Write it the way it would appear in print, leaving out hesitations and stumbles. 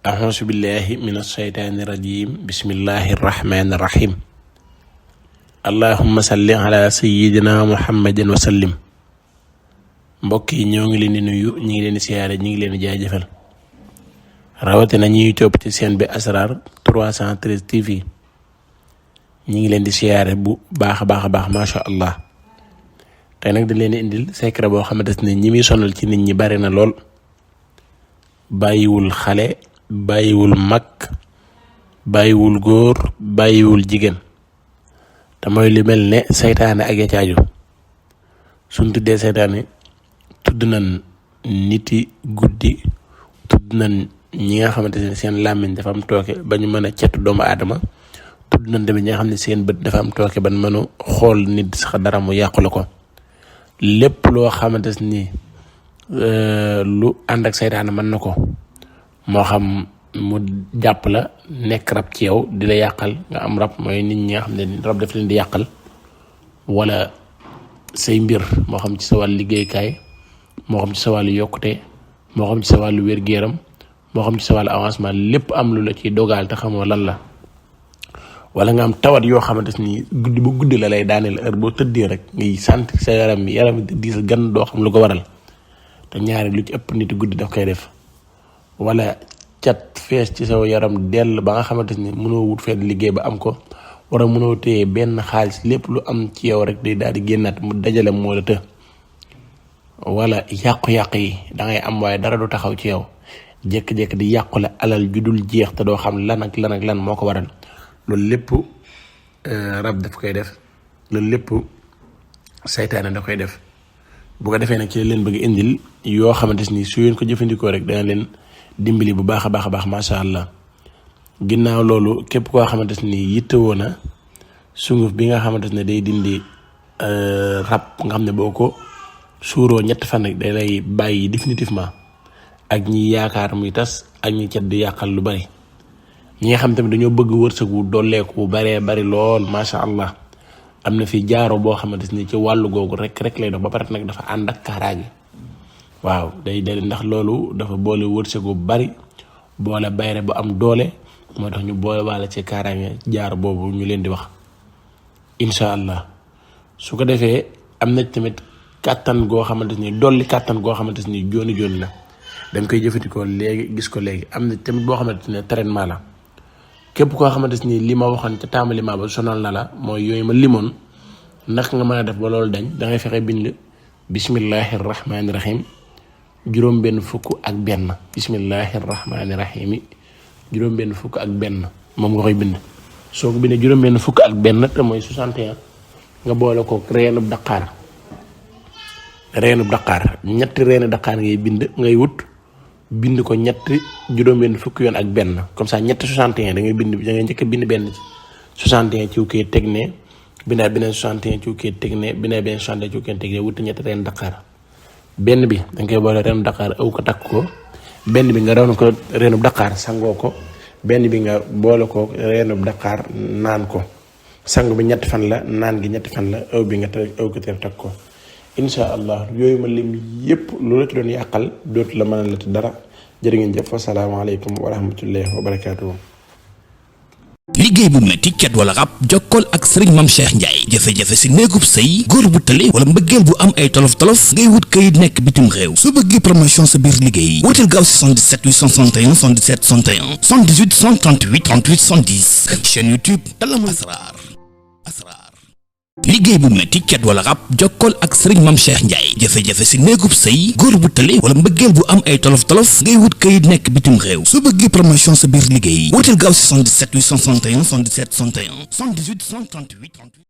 أعوذ بالله من الشيطان الرجيم بسم الله الرحمن الرحيم اللهم صل على سيدنا محمد وسلم. mbokk yi ñoo ngi leen di nuyu, ñi ngi leen di siyaare, ñi ngi leen di jaajëfal rawatina ñuy topp ci seen bi Asrar 313 TV ñi ngi leen di siyaare bu baax a baax masha Allah. tey nag dañ leen di indil secret boo xamante ne ñi muy sonal ci nit ñi bari na lool, bàyyiwul xale, bàyyiwul mag, bàyyiwul góor, bàyyiwul jigéen, te mooy li mel ne saytaane ak ya caaju. suñ tuddee saytaane tudd nañ niti guddi, tudd nañ ñi nga xamante ne seen làmmiñ dafa am tooke ba ñu mën a cettu doomu aadama, tudd nañ tamit ñi nga xam ne seen bët dafa am tooke ba ñu mën a xool nit sax dara mu yàqule ko. lépp loo xamante ni lu ànd ak saytaane mën na ko, moo xam mu jàpp la nekk rab ci yow di la yàqal, nga am rab mooy nit ñi nga xam ne rab daf leen di yàqal, wala say mbir moo xam ci sa wàllu liggéeykaay, moo xam ci sa wàllu yokkute, moo xam ci sa wàllu wér-gu-yaram, moo xam ci sa wàllu avancement, lépp am lu la ci dogal te xamoo lan la. wala nga am tawat yoo xamante ni guddi bu guddi la lay daaneel, heure boo tëddee rek ngay sant sa yaram bi diis gan doo xam lu ko waral, te ñaari lu ci ëpp nit guddi daf koy def. wala cat fees ci sa yaram dell ba nga xamante ni mënoo wut fenn liggéey ba am ko, wala mënoo téye benn xaalis, lépp lu am ci yow rek day daal di génnaat mu dajale moo la të. wala yàqu-yàq yi dangay am waaye dara du taxaw ci yow, jékki-jékki di yàqule alal ju dul jeex te doo xam lan ak lan moo ko waral. loolu lépp rab daf koy def, loolu lépp saytaane da koy def. bu ko defee nag ci leen bëgg indil yoo xamante ni su ngeen ko jëfandikoo rek dana leen dimbali bu baax a baax masha Allah. ginnaaw loolu képp koo xamante ni yittewoo na sunguf bi nga xamante ne day dindi rab, nga xam ne boo ko suuroo ñetti fan rek day lay bàyyi définitivement, ak ñi yaakaar muy tas, ak ñi cet di yàqal lu bari, ñi nga xam tamit dañoo bëgg wërsëgu dolleeku bu baree bari lool masha Allah. am na fi jaaro boo xamante ni ci wàllu googu rek lay dox, ba pare nag dafa ànd ak kaaraange. waaw day ndax loolu dafa boole wërsëgu bari, boole bayre bu am doole, moo tax ñu boole waale ci kaaraange jaaro boobu ñu leen di wax insha Allah. su ko defee am na tamit kàttan goo xamante ni dolli kàttan goo xamante ni jooni la, dañ koy jëfandikoo léegi gis ko léegi. am na tamit boo xamante ne traitement la. képp koo xamante ni li ma waxoon ca tàmbali ma ba sonal na la, mooy yooyu ma limoon, naka nga mën a def ba loolu dañ, dangay fexe bind bismillahi rahmaani rahim juróom benn fukk ak benn, bismillahi rahmaani rahim juróom benn fukk ak benn, moom nga koy bind. soo ko bindee juróom benn fukk ak benn te mooy 61, nga boole ko reenub daqaar. ñetti reenu daqaar ngay bind ko ñetti juróom benn fukk yoon ak benn, comme ça ñetti 61 da ngay njëkk a bind benn 61 ci kii teg ne, bindaa beneen 61 ci kii teg ne, bindaa beneen 61 ci kii teg ne, wuti ñetti reen Dakar. benn bi da nga koy boole reenu Dakar aw ko takk ko, benn bi nga raw ko reenu Dakar sangoo ko, benn bi nga boole ko reenu Dakar naan ko. sang bi ñetti fan la, naan gi ñetti fan la, aw bi nga aw ko teer takk ko. insha Allah yooyu ma lim yépp lu la ci doon yàqal dootu la mën a la ci dara. jërë ngeen jëf, asalaamaaleykum wa rahmatullahi wa barakaatuhu. liggéey bu metti cat wala rab, jokkool ak sëriñ Mame Cheikh Ndiaye. jafe-jafe si néegub sëy, góor bu tële wala mbëggeel bu am ay tolof-tolof, ngay wut kayit nekk bitim réew. soo bëggee promotion sa biir liggéey, wooteel gaaw si 77 861 77 61 78 138 38 110. chaîne YouTube Talamul Asrar. liggéey bu metti cat wala rab, jokkool ak sëriñ Mame Cheikh Ndiaye. jafe-jafe si néegub sëy, góor bu tële wala mbëggeel bu am ay tolof-tolof, ngay wut kayit nekk bitim réew. soo bëggee promotion sa biir liggéey, wooteel gaaw si 77 861 77 61 78 138 38